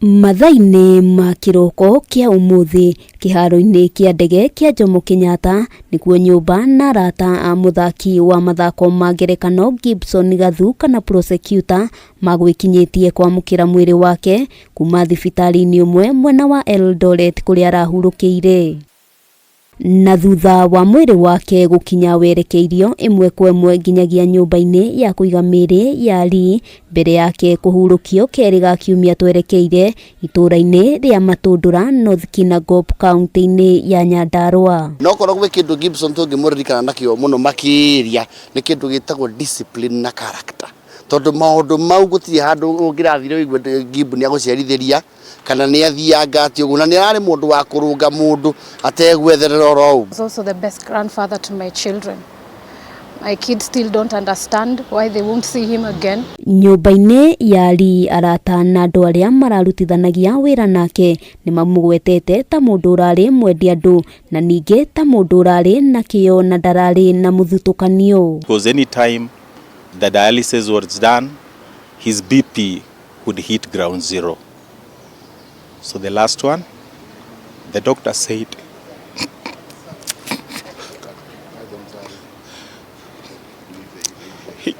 Mathaa-inĩ ma kĩroko kĩa ũmũthĩ kĩharo-inĩ kĩa ndege kĩa Jomo Kenyatta nĩkuo nyũmba na arata a mũthaki wa mathako ma ngerekano Gibson Gathu kana Prosecutor magwĩkinyĩtie kwamũkĩra mwĩrĩ wake kuma thibitarĩ-inĩ ũmwe mwena wa Eldoret kũrĩa arahurũkĩire. Na thutha wa mwĩrĩ wake gũkinya werekeirio ĩmwe kwa ĩmwe nginyagia nyũmba-inĩ ya kũiga mĩĩrĩ ya Lee mbere yake kũhurũkio kerĩ ga kiumia twerekeire itũũra-inĩ rĩa Matũndũra North Kinangop kaunti-inĩ ya Nyandarua. Na okorwo gwĩ kĩndũ Gibson tũngĩmũririkana nakĩo mũno makĩria nĩ kĩndũ gĩtagwo discipline na character, tondũ maũndũ mau gũtirĩ handũ ũngĩrathire ũigue Gib nĩ agũcerithĩria kana nĩ athianga atĩ ũguo, na nĩ ararĩ mũndũ wa kũrũnga mũndũ ategwetherera oro ũguo. Was also the best grandfather to my children. My kids still don't understand why they won't see him again. Nyũmba-inĩ ya Lee arata na andũ arĩa mararutithanagia wĩra nake nĩ mamũgwetete ta mũndũ ũrarĩ mwendi andũ na ningĩ ta mũndũ ũrarĩ na kĩyo na ndararĩ na mũthutũkanio. Because any time the dialysis was done, his BP would hit ground zero. So the last one, the doctor said, he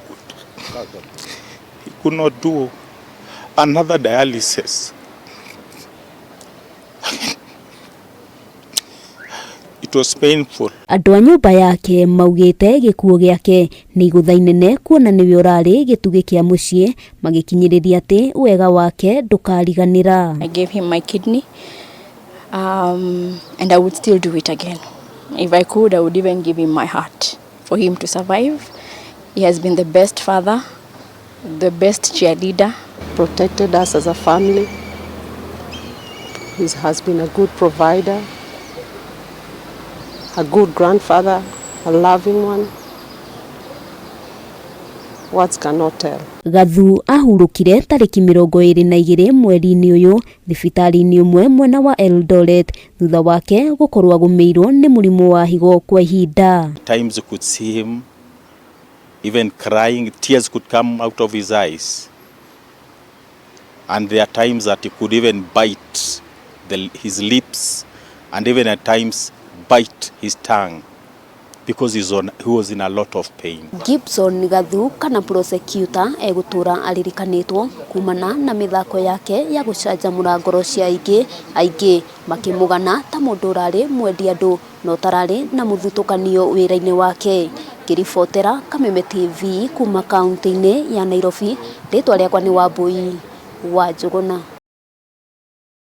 could not do another dialysis. It was painful. Andũ a nyũmba yake maugĩte gĩkuũ gĩake nĩ igũtha inene kuona nĩwe ũrarĩ gĩtugĩ kĩa mũciĩ magĩkinyĩrĩria atĩ wega wake ndũkariganĩra. I gave him my kidney, and I would still do it again. If I could, I would even give him my heart for him to survive. He has been the best father, the best cheerleader. Protected us as a family. He has been a good provider, a good grandfather, a loving one. Words cannot tell. Gathu ahurũkire tarĩki 22 mweri-inĩ ũyũ thibitarĩ-inĩ ũmwe mwena wa Eldoret thutha wake gũkorwo agũmĩirwo nĩ mũrimũ wa higo kwa ihinda. Times you could see him even crying, tears could come out of his eyes. And there are times that he could even bite his lips and even at times bite his tongue because he was in a lot of pain. Gibson Gathu kana Prosecutor egũtũra aririkanĩtwo kumana na mĩthako yake ya gũcanjamũra ngoro cia aingĩ, aingĩ makĩmũgana ta mũndũ ũrarĩ mwendi andũ na ũtararĩ na mũthutũkanio wĩra-inĩ wake. Ngĩribotera Kameme TV kuma kaunti-inĩ ya Nairobi, rĩtwa rĩakwa nĩ Wambui wa Njũgũna.